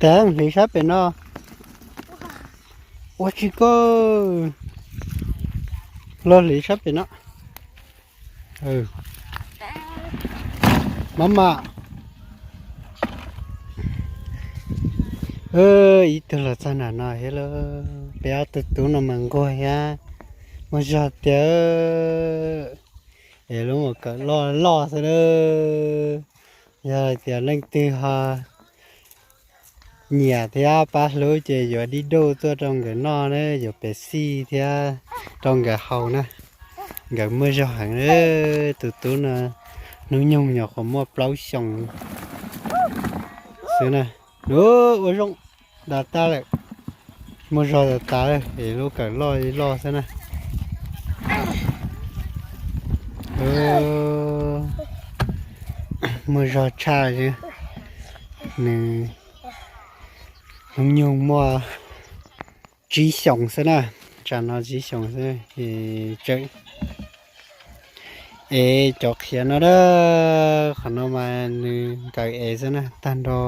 Tag hliv sab pem no. Ua tsis koj los hliv sab pem no. Maj mam. Ib tug los txog nram no thiab lauj. Peb ob tug tub no mas nquag thiab, muaj zog tiag. Es lub mus kawm loj loj xwb na. Yog hais tias leej twg ho nyiam thiab pab hlub ces yuav dib duj tuaj rau nkawd noj na, yuav pes xij thiab rau nkawd haus na. Nkawd muaj zog heev, tus tub no hnub nyoog nyuam qhuav muaj plaub xyoos xwb na. Ua zoo, da tag lawm. Muaj zog tas tas, es lub kawm loj li loj xwb na. Muaj zog tshaj li. Nws hnub nyoog muaj tsib xyoos xwb na, tsam no tsib xyoos xwb es tseem ev cov qhiav no na. Qhov no mas nws nkawd ev xwb na, tag nrho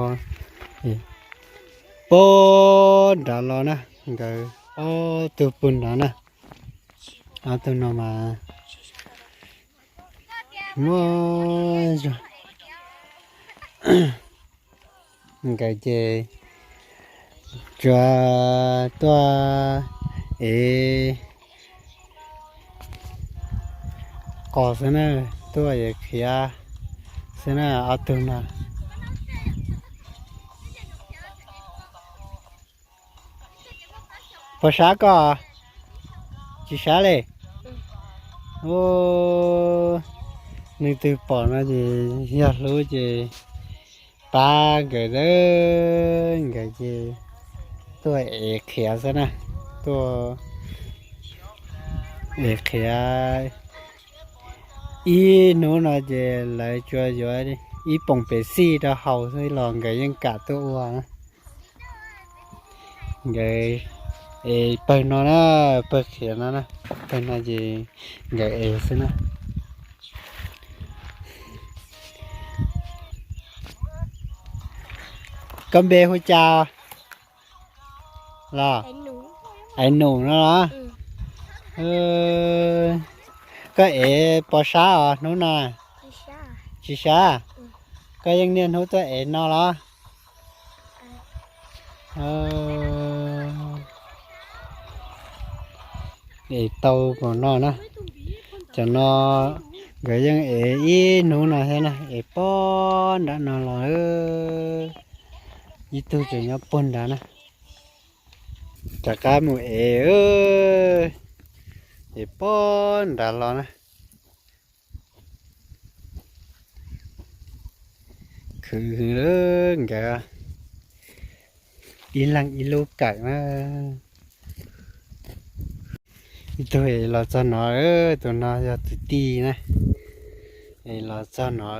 pog nrad los na, nkawd ob tug pug nrad na. Ob tug no mas muaj zog. Nkawd ces tsuas tuaj ev qos xwb na, tuaj ev qhiav xwb na ob tug no. Puas sab koj? Tsis sab li. Nws twg pom no ces yog hlub ces pab nkawd, nkawd ces tuaj ev qhiav xwb na, tuaj ev qhiav. Ib hnub no ces lawv tsuas yuav ib poom pes xij rau haus xwb los nkawd yeej kam tuaj ua na. Nkawd ev pawg no na, pawg qhiav no na, pawg no ces nkawd ev xwb na. Koj npe hu cas los? Aiv Num no los? Koj ev puas sab os hnub no? Tsis sab. Koj yeej niaj hnub tuaj ev no los? Ev tau pom no na. Cov no nkawd yeej ev ib hnub no thiab na, ev pog nram no los. Ib tug tseem nyob pog nrad na. Rov qab mus ev, ev pog nrad los na. Khwv hwv nkawd ib leeg ib lub kawm na. Ib tug es los txog no, tus no yog tus tij na, es los txog no.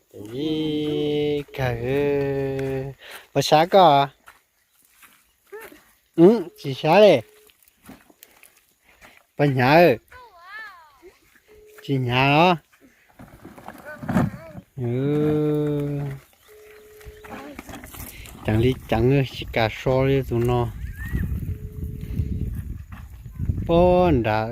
Ces ib kawg, puas sab koj? Tsis sab li. Puas hnyav? Tsis hnyav los? Ceev li ceev, tsis kam so li tus no. Pog nrad.